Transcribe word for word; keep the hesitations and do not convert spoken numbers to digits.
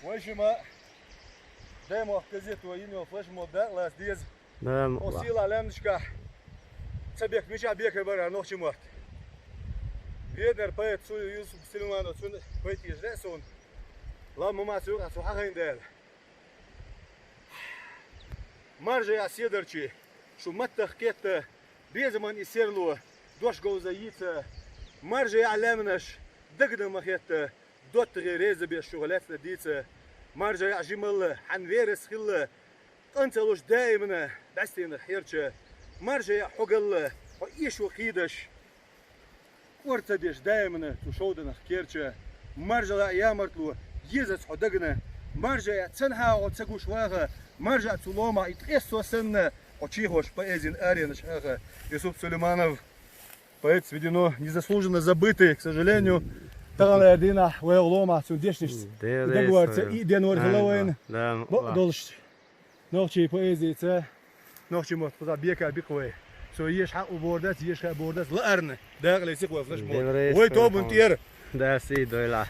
Вай шимма, «Даймохк» газето йина йола флешмоб дакъа лаца деза. Да, м-, О ла. Сийлахь лаьмнашкахь ца бехк мичахь бекар бара нохчийн мотт. Веданера поэт Цуев Юсуп Сулейманов, цуьнан поэзеш лаьа суна. Ла ма ма цуьнга цу хьахайна дела. Маржа яа седарчий, шу маттах кхетта, безаман и серло, дош говза йийца. Маржа яа лаьмнаш, дагна ма хетта, доттагӀий реза беш шух лаьцна дийца. Маржа яа жималла, хьан верас хилла, къан ца луш даимна, бӀаьстенах хьерча. Маржа яа хьо галла, хьо эшо кхийдаш, кӀор ца деш даимна цу шовданах керча. Маржа яа ямартло, езац хьо дагна. Маржа яа цанхьа хьо ца гуш ваха, маржа яа цу ломахь и ткъессо санна, хьо чехош поэзин аренаш хьаха. Юсуп Сулейманов, поэт, сведено, незаслуженно забытый, к сожалению. Таханлера дийнахь вай ломахь цуьнан дешнашца Дела договор ца сой. И денвар хила Ай, вайна. Да, м-, Бо ла. Долуш. Нохчийн поэзица, нохчийн мотт кхузахь бека бикха вай. Цо еша хьаъу бор дац, еша хаа бор дац, лаарна. Дакъа леци вай флешмоб. Дела реза Вай хила тобанна хьуна. ТӀера. Да, сий дойла.